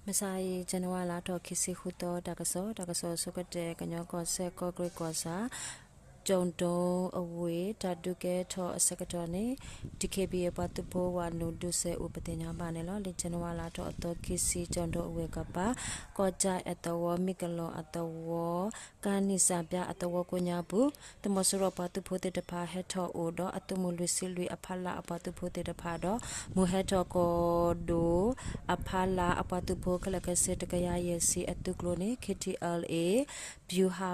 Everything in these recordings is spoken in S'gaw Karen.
မုၢ်ဆါအံၤ January လါထီၣ်ခံဆံဃုသီ တၢ်ကစီၣ်, တၢ်ကစီၣ်အဆိကတၢၢ် ကညီကီၢ်စဲၣ် ကီၢ်ကရ့ၣ်ကီၢ်ဆၣ် ကၠိၣ်ဒိအဝ့ၢ် တၢ်ဒုးကဲထီၣ်အဆၢကတီၢ်န့ၣ် DKBA ပှၤသုးဖိဝးနုာ်ဒုးစဲအိၣ်ပသ့ၣ်ညါဘၣ်န့ၣ်လီၤ. လၢ January လါထီၣ်အသီခံဆံ ကၠိၣ်ဒိအဝ့ၢ်ကပၤ ကီၢ်ကၠၢ်အသဝီ မံကလီၢ်အသဝီ ကါနံၣ်စၢ်ပၠါအသဝီကိးညါပူၤ သုးမီၤစိရိၤပှၤသုးဖိသ့ၣ်တဖၣ်ဟဲထီၣ်အိၣ်ဒီး အသုးမုၢ်လွံၢ်ဆံလွံၢ်အဖီလာ်အပှၤသုးဖိသ့ၣ်တဖၣ်ဒီး မုၢ်ဟဲထီၣ်ကီၢ်ဒိၣ် အဖီလာ်အပှၤသုးဖိခဲလၢာ်ခဲဆ့ တကယၤယဲၢ်ဆံအသုးကျိၤန့ၣ် KTLA ဗျူဟာ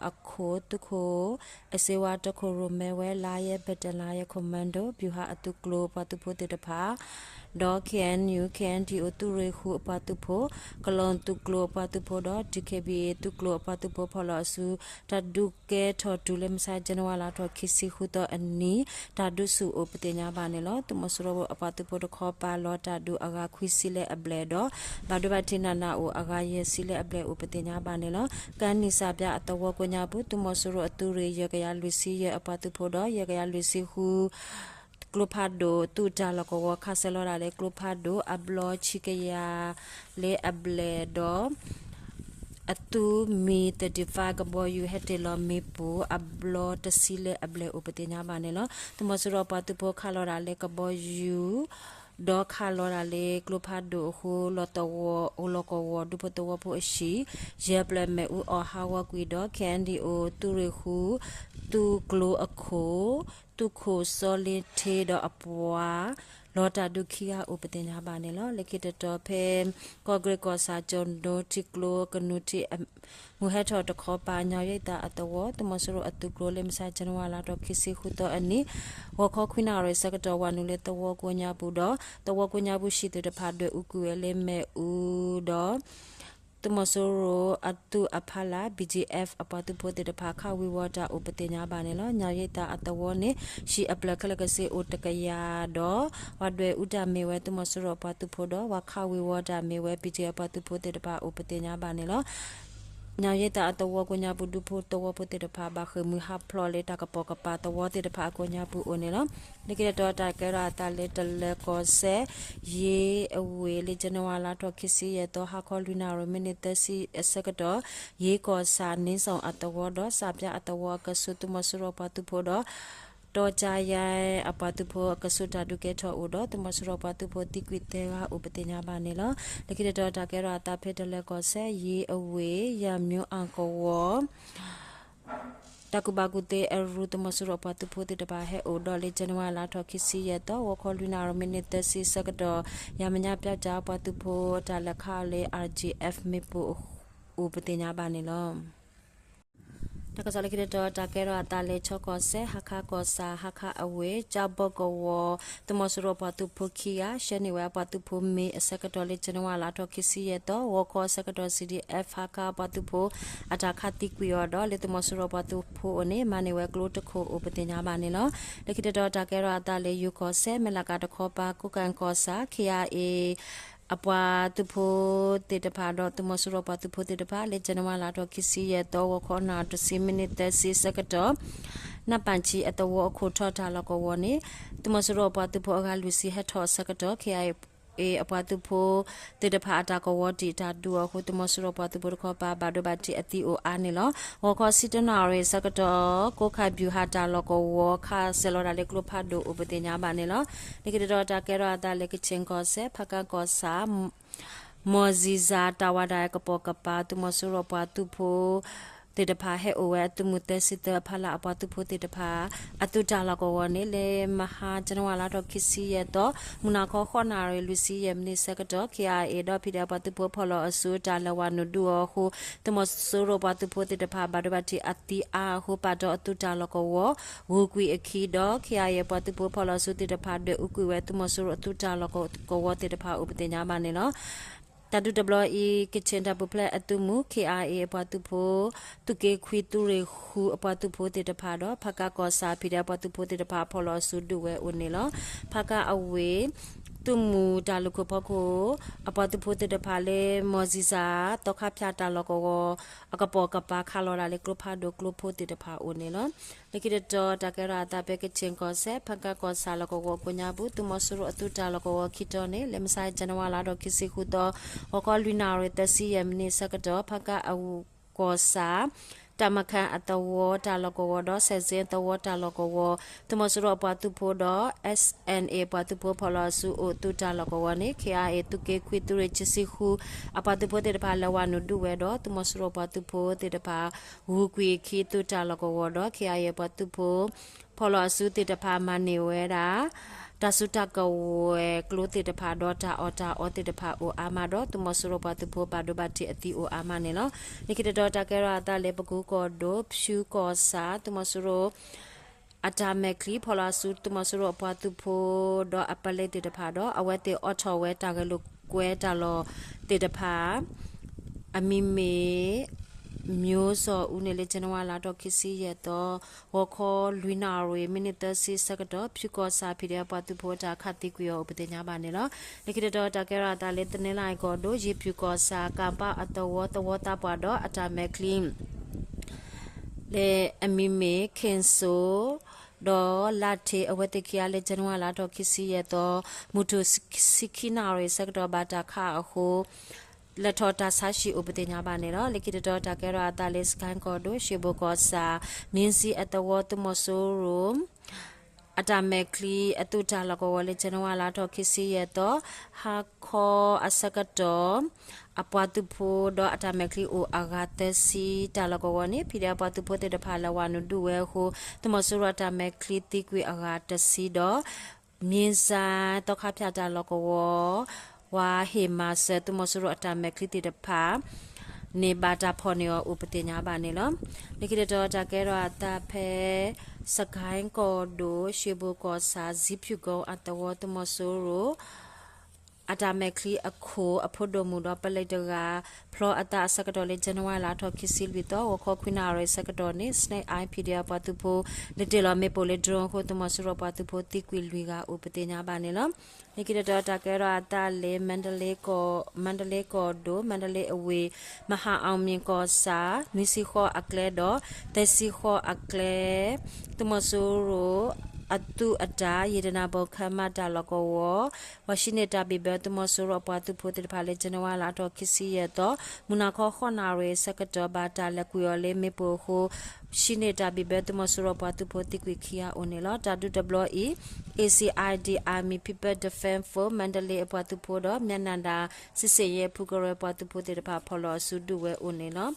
အခိၣ် သုးခိၣ် အစ့ဝါတခိၣ်ရိၣ်မဲဝဲ လါယဲ battalion လါယဲ commando ဗျူဟာအသုးကျိၤပှၤသုးဖိသ့ၣ်တဖၣ် ဒီး KNU KNDO သုးရ့ၣ်ဃုအပှၤသုးဖိ ကလီၢ်သုးကျိၤအပှၤသုးဖိဒီး DKBA သုးကျိၤအပှၤသုးဖိဖီၣ်လီၤအစု တၢ်ဒုးကဲထီၣ်တုၤလၢမုၢ်ဆါ January လါထီၣ်ခံဆံဃုသီအနံၤ တၢ်ဒုးဆူၣ်အိၣ်ပသ့ၣ်ညါဘၣ်န့ၣ်လီၤ. သုးမီၤစိရိၤအပှၤသုးဖိတခီပၤလီၤတၢ်ဒုးအဂၤခွံဆံလၢအဘျဲၣ်ဒီး ဘၣ်ဒိဘၣ်ထံးနးနးအိၣ်အဂၤယဲၢ်ဆံလၢအဘျဲၣ်အိၣ်ပသ့ၣ်ညါဘၣ်န့ၣ်လီၤ. ကါနံၣ်စၢ်ပၠါအသဝီကိးညါပူၤ သုးမီၤစိရိၤအသုးရ့ၣ် ယဲၢ်ကယၤလွံၢ်ဆံယဲၢ်အပှၤသုးဖိဒီး ယဲၢ်ကယၤလွံၢ်ဆံဃု ကျိဖးဒိၣ်သုးတၢ်လီၢ်ကဝီၤ ခးစဲၤလီၤဒၣ်လၢကျိဖးဒိၣ်အဘျီဆံကယၤလၢအဘျဲၣ်ဒီး အသုး မံၣ် သၢၣ်တံၣ်ဖး ကဘီယူၤဟဲတ့ၢ်လီၤမ့ၣ်ပိၢ်အဘျီတဆံလၢအဘျဲၣ်အိၣ်ပသ့ၣ်ညါဘၣ်န့ၣ်လီၤ. သုးမီၤစိရိၤပှၤသုးဖိခးလီၤဒၣ်လၢကဘီယူၤ ဒီးခးလီၤဒၣ်လၢကျိဖးဒိၣ်အဃိ လီၢ်သဝီ အိၣ်လီၢ်ကဝီၤဒူဖိသဝီဖိအဟံၣ် ယဲၢ်ဖျၢၣ်မ့ၣ်အူအီၣ်ဟးဂီၤကွံာ်ဒီး KNDO သုးရ့ၣ်ဃု သုးကျိၤအခိၣ် သုးခိၣ်စီလ့ထ့ဒီးအပှၤ လီၤတၢ်ဒုးခံဂၤအိၣ်ပသ့ၣ်ညါဘၣ်န့ၣ်လီၤ. လၢခံတတီၤဖဲ ကီၢ်ကရ့ၣ်ကီၢ်ဆၣ် ကၠိၣ်ဒိထံကျိကနူၤထံး မုၢ်ဟဲထီၣ်တခီပၤ ညါယဲၢ်သးအသဝီ သုးမီၤစိရိၤအသုးကျိၤလၢမုၢ်ဆါ January လါထီၣ်ခံဆံဃုသီအနံၤ ဂီၤခီခွံနၣ်ရံၣ်ဆၢကတီၢ် ဝးနုာ်လၢသဝီကိးညါပူၤဒီး သဝီကိးညါပူၤဟံၣ်သ့ၣ်တဖၣ် ဒွဲၣ်အူကွံာ်ဝဲလၢမ့ၣ်အူဒီး သုးမီၤစိရိၤအသုးအဖီလာ် BGF အပှၤသုးဖိသ့ၣ်တဖၣ် ခးဝံၤဝီၤတၢ်အိၣ်ပသ့ၣ်ညါဘၣ်န့ၣ်လီၤ. ညါယဲၢ်သးအသဝီန့ၣ် ဟံၣ်အဖျၢၣ်ခဲလၢာ်ခဲဆ့အိၣ်တကယၤဒီး ပှၤဒွဲၣ်အူတၢ်မ့ၢ်ဝဲသုးမီၤစိရိၤအပှၤသုးဖိဒီး ပှၤခးဝံၤဝီၤတၢ်မ့ၢ်ဝဲ BGF အပှၤသုးဖိသ့ၣ်တဖၣ်အိၣ်ပသ့ၣ်ညါဘၣ်န့ၣ်လီၤ. ညါယဲၢ်သးအသဝီကိးညါပူၤ ဒူဖိသဝီဖိသ့ၣ်တဖၣ် ဘၣ်ဃ့ၢ်မှံဟးဖျိးလၢတၢ်ကပိာ်ကပၤသဝီသ့ၣ်တဖၣ်အကိးညါပူၤအိၣ်န့ၣ်လီၤ. လၢခံတတီၤတၢ်ကဲထီၣ်အသးလၢတလၢၤကီၢ်စဲၣ် ယ့အဝ့ၢ် လၢ January လါထီၣ်ခံဆံယဲၢ်သီ ဟါခီလွံၢ်နၣ်ရံၣ် မံးနံးသၢဆံအဆၢကတီၢ် ယ့ကီၢ်ဆၣ် နံစီၣ်အသဝီဒီး စၢ်ပၠါအသဝီအကဆူး သုးမီၤစိရိၤအပှၤသုးဖိဒီး တီကၠါယါအပှၤသုးဖိအကဆူး တၢ်ဒုးကဲထီၣ်အိၣ်ဒီး သုးမီၤစိရိၤပှၤသုးဖိသံကွံာ်သၢဂၤအိၣ်ပသ့ၣ်ညါဘၣ်န့ၣ်လီၤ. လၢခံတတီၤတၢ်ကဲထီၣ်အသးဖဲတလၢၤကီၢ်စဲၣ် ယ့အဝ့ၢ် ယၢ်မၠိအၣ်ကဝီၤ တၢ်ကူၣ်ဘၣ်ကူၣ်သ့အရူ သုးမီၤစိရိၤအပှၤသုးဖိသ့ၣ်တဖၣ်ဟဲအိၣ်ဒီးလၢ January လါထီၣ်ခံဆံယဲၢ်သီ ဂီၤခီလွံၢ်နၣ်ရံၣ် မံးနံးသၢဆံဆၢကတီၢ် ယၢ်မၠါပၠါကၠၣ်ပှၤသုးဖိအတၢ်လဲၤခးအီၤလၢ RGF မ့ၣ်ပိၢ်အိၣ်ပသ့ၣ်ညါဘၣ်န့ၣ်လီၤ. တၢ်ကစီၣ်လၢခံတတီၤ တၢ်ကဲထီၣ်အသးလၢ ခၠီကီၢ်စဲၣ် ဟါခါကီၢ်ဆၣ် ဟါခါအဝ့ၢ် ကၠၢ်ဘီကဝီၤ သုးမီၤစိရိၤအပှၤသုးဖိခံဂၤ ရှဲန့ၢ်ဝဲအပှၤသုးဖိမ့ၢ်အဆၢကတီၢ်လၢ January လါထီၣ်ခံဆံယဲၢ်သီ ဂီၤခီအဆၢကတီၢ် CDF ဟါခါအပှၤသုးဖိ အတၢ်ခးသံကွံာ်အီၤဒီး လၢသုးမီၤစိရိၤပှၤသုးဖိအအိၣ်န့ၣ် မၤန့ၢ်ဝဲကျိတခိၣ်အိၣ်ပသ့ၣ်ညါဘၣ်န့ၣ်လီၤ. လၢခံတတီၤ တၢ်ကဲထီၣ်အသးလၢ ယိၤကီၢ်စဲၣ် မဲၢ်လးကးတခီပၤ ကိးကၣ်ကီၢ်ဆၣ် KIA အပှၤသုးဖိသ့ၣ်တဖၣ်ဒီး သုးမီၤစိရိၤပှၤသုးဖိသ့ၣ်တဖၣ် လၢ January လါထီၣ်ခံဆံယဲၢ်သီ ဂီၤခီနၣ်ရံၣ်တဆံ မံးနံးသၢဆံဆၢကတီၢ် နၢ်ပၣ်ဆံအသဝီအခိၣ်ထီၣ်တၢ်လီၢ်ကဝီၤန့ၣ် သုးမီၤစိရိၤအပှၤသုးဖိအဂၤလွံၢ်ဆံဟဲထီၣ်အဆၢကတီၢ် KIA အပှၤသုးဖိသ့ၣ်တဖၣ်အတၢ်ကဝီၤတံာ်တၢ်ဒုးအီၤအဃိ သုးမီၤစိရိၤပှၤသုးဖိတခီပၤ ဘၣ်ဒိဘၣ်ထံးအသံအိၣ်အါန့ၣ်လီၤ. ဂီၤခီဆံတၢနၣ်ရံၣ်ဆၢကတီၢ် ကိးခၣ်ဘျူးဟးတၢ်လီၢ်ကဝီၤ ခးစဲၤလီၤဒၣ်လၢကျိဖးဒိၣ်အိၣ်ပသ့ၣ်ညါဘၣ်န့ၣ်လီၤ. လၢခံတတီၤ တၢ်ကဲထီၣ်အသးလၢ ကခၠ့ၣ်ကီၢ်စဲၣ် ဖးကၣ်ကီၢ်ဆၣ် မီၢ်စံၣ်စၢ်တၢ်ဝးဒၣ်ကပိာ်ကပၤ သုးမီၤစိရိၤပှၤသုးဖိသ့ၣ်တဖၣ် ဟဲအိၣ်ဝဲအသုးမုၢ်သၢဆံသၢအဖီလာ်အပှၤသုးဖိသ့ၣ်တဖၣ် အသုးတၢ်လီၢ်ကဝီၤန့ၣ် လၢမဟါ January လါထီၣ်ခံဆံယဲၢ်သီ မုၢ်နၤခီဃိးနၣ်ရံၣ်လွံၢ်ဆံယဲၢ်မံးနံးဆၢကတီၢ် KIA ဒီး PDF ပှၤသုးဖိဖီၣ်လီၤအစုတၢ်လဲၤဝးနုာ်ဒုးအီၤအဃိ သုးမီၤစိရိၤပှၤသုးဖိသ့ၣ်တဖၣ် ဘၣ်ဒိဘၣ်ထံးအသံအါအဃိ ပာ်ဒီးအသုးတၢ်လီၢ်ကဝီၤ ဂုၤကွံာ်အခံဒီး KIA ပှၤသုးဖိဖီၣ်လီၤစုသ့ၣ်တဖၣ် ဒွဲၣ်အူကွံာ်ဝဲသုးမီၤစိရိၤအသုးတၢ်လီၢ်ကဝီၤသ့ၣ်တဖၣ်အိၣ်ပသ့ၣ်ညါဘၣ်န့ၣ်လီၤ. တၢ်ဒုးတဘျီအံၤ ကခၠ့ၣ်တၢ်ပူၤဖျဲးအသုးမုၢ် KIA အပှၤသုးဖိ သုးက့ခွံသုးရ့ၣ်ဃုအပှၤသုးဖိသ့ၣ်တဖၣ်ဒီး ဖးကၣ်ကီၢ်ဆၣ် PDF ပှၤသုးဖိသ့ၣ်တဖၣ် ဖီၣ်လီၤအစုဒုးဝဲအိၣ်န့ၣ်လီၤ. ဖးကၣ်အဝ့ၢ် သုးမုၢ်တၢ်လူၢ်ခိၣ်ဖီခိၣ် အပှၤသုးဖိသ့ၣ်တဖၣ်လၢ မီၢ်စံၣ်စၢ် သီခါဖၠၣ်တၢ်လီၢ်ကဝီၤ အကပိာ်ကပၤခးလီၤဒၣ်လၢကျိဖးဒိၣ်ကျိဖိသ့ၣ်တဖၣ်အအိၣ်န့ၣ်လီၤ. လၢခံတတီၤ တၢ်ကဲထီၣ်အသးဖဲ ကခ့ၣ်ကီၢ်စဲၣ် ဖၣ်ကၣ်ကီၢ်ဆၣ်လီၢ်ကဝီၤကိးညါပူၤ သုးမီၤစိရိၤအသုးတၢ်လီၢ်ကဝီၤခံတီၤန့ၣ် လၢမုၢ်ဆါ ဇန်နဝါလါထီၣ်ခံဆံဃုသီ ဂီၤခီလွံၢ်နၣ်ရံၣ်သၢဆံယဲၢ်မံးနံးအဆၢကတီၢ် ဖၣ်ကၣ်အကီၢ်ဆၣ် တၢ်မၤခၢၣ်အသဝီတၢ်လီၢ်ကဝီၤဒီး စဲးစ့အသဝီတၢ်လီၢ်ကဝီၤ သုးမီၤစိရိၤအပှၤသုးဖိဒီး SNA ပှၤသုးဖိဖီၣ်လီၤအစုအိၣ်သုးတၢ်လီၢ်ကဝီၤန့ၣ် ခ့ၣ်အါအ့ၣ် သုးက့ခွံသုးရ့ၣ်ခံဆံဃု အပှၤသုးဖိသ့ၣ်တဖၣ်လဲၤဝးနုာ်ဒုးဝဲဒီး သုးမီၤစိရိၤပှၤသုးဖိသ့ၣ်တဖၣ် ဂုၤကွံာ်အခံသုးတၢ်လီၢ်ကဝီၤဒီး ခ့ၣ်အါအ့ၣ် အပှၤသုးဖိ ဖီၣ်လီၤအစုသ့ၣ်တဖၣ်မၤန့ၢ်ဝဲဒၣ် တၢ်စုတၢ်ကဝဲၤကျိသ့ၣ်တဖၣ်ဒီး တၢ်အီၣ်တၢ်အီသ့ၣ်တဖၣ်အိၣ်အါမးဒီး သုးမီၤစိရိၤပှၤသုးဖိဘၣ်ဒိဘၣ်ထံးအသံအိၣ်အါမးန့ၣ်လီၤ. လၢခံတတီၤ တၢ်ကဲထီၣ်အသးလၢ ပကူကီၢ်ဒိၣ် ဖၠူကီၢ်ဆၣ် သုးမီၤစိရိၤ အတၢ်မဲာ်ချံ ဖီၣ်လီၤအစု သုးမီၤစိရိၤအပှၤသုးဖိဒီး အပလဲသ့ၣ်တဖၣ်ဒီး အဝဲသ့ၣ်အိးထီၣ်ဝဲတၢ်ဂဲၤလိာ်ကွဲတၢ်လီၢ်သ့ၣ်တဖၣ် အမံၤမ့ၢ် မျိုးစေ့ဦးန့ၣ် လၢ ဇန်နဝါလါထီၣ်ခံဆံယဲၢ်သီ ဂီၤခီလွံၢ်နၣ်ရံၣ် မံးနံးသၢဆံဆၢကတီၢ် ဖၠူကီၢ်ဆၣ် ဖံးဒဲးအပှၤသုးဖိအတၢ်ခးသံကွံာ်အီၤအိၣ်ပသ့ၣ်ညါဘၣ်န့ၣ်လီၤ. လၢခံတတီၤ တၢ်ကဲထီၣ်အသးလၢ တနီသရံၣ်ကီၢ်ဒိၣ် ယ့ၤဖၠူၣ်ကီၢ်ဆၣ် ကၣ်ပၣ်အသဝီသဝီသးပှၢ်ဒီးအတၢ်မဲာ်ချံ လၢအမံၤမ့ၢ် ခ့ၣ်စိ ဒီးလါထ့ အဝဲသ့ၣ်ခံဂၤလၢ ဇန်နဝါလါထီၣ်ခံဆံယဲၢ်သီ မုၢ်ထူၣ်ဆံခံနၣ်ရံၣ်ဆၢကတီၢ် ဘၣ်တၢ်ခးအဃိ လဲၤထီၣ်တၢ်ဆါဟံၣ်အိၣ်ပသ့ၣ်ညါဘၣ်န့ၣ်လီၤ. လၢခံတတီၤ တၢ်ကဲထီၣ်အသးလၢ စကဲၣ်ကီၢ်ဒိၣ် ရှ့ဘိၣ်ကီၢ်ဆၣ် မ့ၢ်စံအသဝီ သုးမီၤစိရိၤ အတၢ်မဲာ်ချံအသုးတၢ်လီၢ်ကဝီၤလၢ ဇန်နဝါလါထီၣ်ခံဆံယဲၢ်သီ ဟါခီအဆၢကတီၢ် အပှၤသုးဖိဒီးအတၢ်မဲာ်ချံအိၣ်အဂၤသၢဆံ တၢ်လီၢ်ကဝီၤန့ၣ် ဖံးဒဲးအပှၤသုးဖိသ့ၣ်တဖၣ်လဲၤဝးနုာ်ဒုးဝဲအဃိ သုးမီၤစိရိၤအတၢ်မဲာ်ချံသံကွံာ်အဂၤတဆံဒီး မ့ၢ်စၢ် သီခါဖၠၣ်တၢ်လီၢ်ကဝီၤ ဝၤဟ့ၣ်မၤစၢၤ သုးမီၤစိရိၤအတၢ်မဲာ်ချံသ့ၣ်တဖၣ်န့ၣ် ဘၣ်တၢ်ဖီၣ်န့ၢ်အီၤအိၣ်ပသ့ၣ်ညါဘၣ်န့ၣ်လီၤ. လၢခံတတီၤ တၢ်ကဲထီၣ်အသးဖဲ စကဲၣ်ကီၢ်ဒိၣ် ရှ့ဘိၣ်ကီၢ်ဆၣ် စံဖၠူၣ်ကိအသဝီ သုးမီၤစိရိၤ အတၢ်မဲာ်ချံအခိၣ် အဖိဒိၣ်မုၣ်ဒီးပလဲတဂၤ ဖျီအသးအဆၢကတီၢ်လၢ ဇန်နဝါလါထီၣ်ခံဆံလွံၢ်သီ ဂီၤခီခွံနၣ်ရံၣ်ဆၢကတီၢ်န့ၣ် စနဲၣ်အါဖံးဒဲးအပှၤသုးဖိ လဲၤတ့ၢ်လီၤမ့ၣ်ပိၢ်လၢ drone အဃိ သုးမီၤစိရိၤအပှၤသုးဖိသံကွံာ်လွံၢ်ဂၤအိၣ်ပသ့ၣ်ညါဘၣ်န့ၣ်လီၤ. လၢခံတတီၤ တၢ်ကဲထီၣ်အသးလၢ မါဒလ့ကီၢ်ဒိၣ် မါဒလ့အဝ့ၢ် မဟာအောင်မြင်ကီၢ်ဆၣ် နွံဆံဃီအကျဲဒီး သၢဆံဃီအကျဲ သုးမီၤစိရိၤအသုးအတၢ် ယ့ဒနၢ်ဘိၣ်ခၢၣ်မးတၢ်လီၢ်ကဝီၤ ပှၤဟံးန့ၢ်တၢ်ဘံၣ်ဘၢသုးမီၤစိရိၤအပှၤသုးဖိသ့ၣ်တဖၣ်လၢ ဇန်နဝါလါထီၣ်ခံဆံယဲၢ်သီ မုၢ်နၤခီဃိးနၣ်ရံၣ်ဆၢကတီၢ် ဘၣ်တၢ်လဲၤကွံာ်အီၤလၢမ့ၣ်ပိၢ်အဃိ ဟံးန့ၢ်တၢ်ဘံၣ်ဘၢသုးမီၤစိရိၤအပှၤသုးဖိသံကွံာ်ခံဂၤအိၣ်န့ၣ်လီၤ. တၢ်ဒုးတဘျီအံၤ A C I D Army People Defense Force မါဒလ့အပှၤသုးဖိဒီး မၠၣ်နၣ်ဒၣ် စံစ့ၣ်ယဲၢ် ဖူကရၢၢ်ပှၤသုးဖိသ့ၣ်တဖၣ် ဖီၣ်လီၤအစုဒုးဝဲအိၣ်န့ၣ်လီၤ.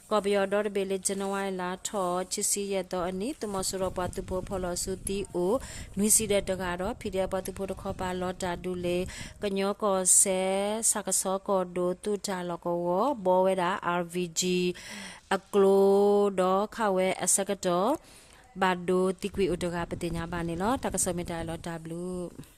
ကီၢ်ပယီၤဒီတဘ့ၣ်လၢ ဇန်နဝါလါထီၣ်ခံဆံယဲၢ်သီအနံၤ သုးမီၤစိရိၤပှၤသုးဖိဖီၣ်လီၤအစုသံအိၣ် နွံဆံဒီးတဂၤဒီး ဖံးဒဲးအပှၤသုးဖိတခီပၤလီၤတၢ်ဒုးလၢ ကညီကီၢ်စဲၣ် ဆၣ်ကဆီကီၢ်ဒိၣ်သုးတၢ်လီၢ်ကဝီၤ ဘှီဝဲဒၣ် R B G အကျိဒီးခးဝဲအဆၢကတီၢ် ဘၣ်ဒိသံကွံာ်အိၣ်တဂၤပသ့ၣ်ညါဘၣ်န့ၣ်လီၤ. တၢ်ကစီၣ်မ့ၢ်တၢ်အလီၤတၢ်ဘျုး